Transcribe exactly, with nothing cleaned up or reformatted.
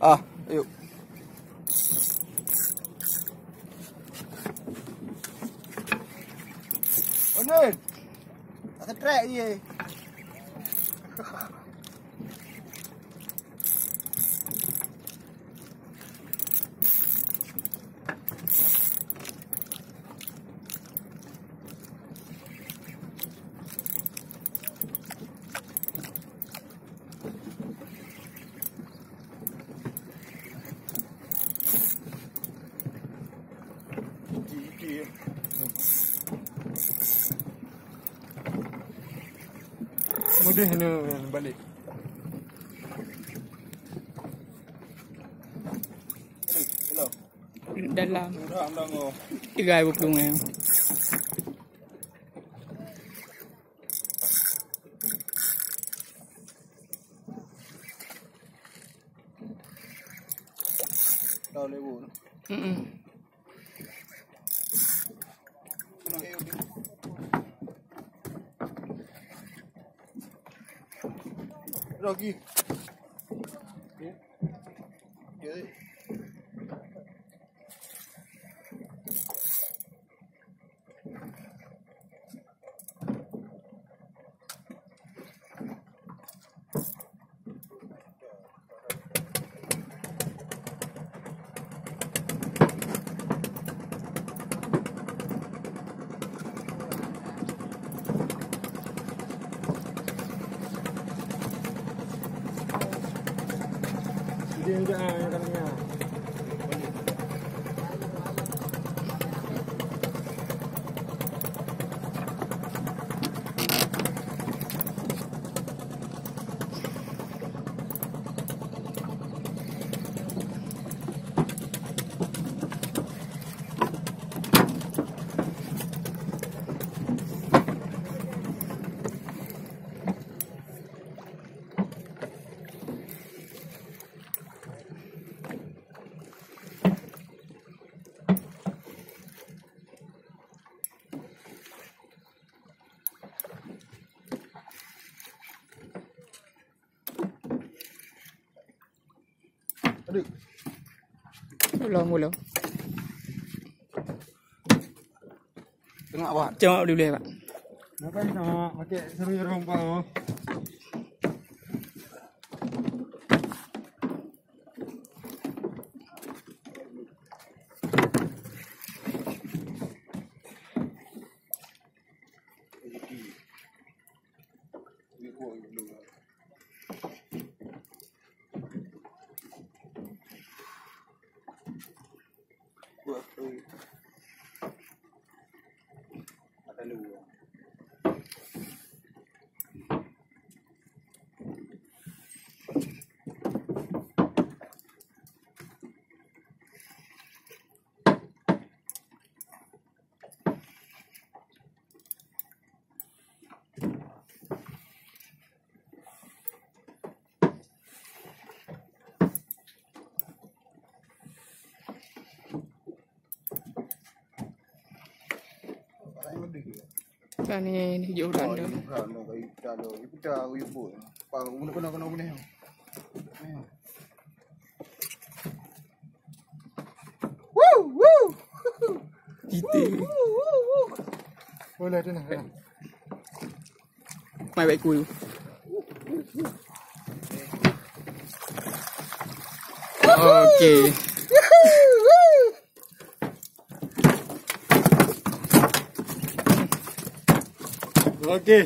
Ah, ayo. Onin. Asa trek ye. Mudah ni balik. Dalam tiga ribu puluh. Tahu lewu. Mm-mm. Rogi. Aduh. Ulang mula. Tengok, Pak. Tengok dulu, Pak. Kenapa ni nak pakai seru jerung, Pak? Kan ni, ni jauh dah. Woo, woo. Kita. Boleh tu nah. Mai baik kuyu. Okey. Okey.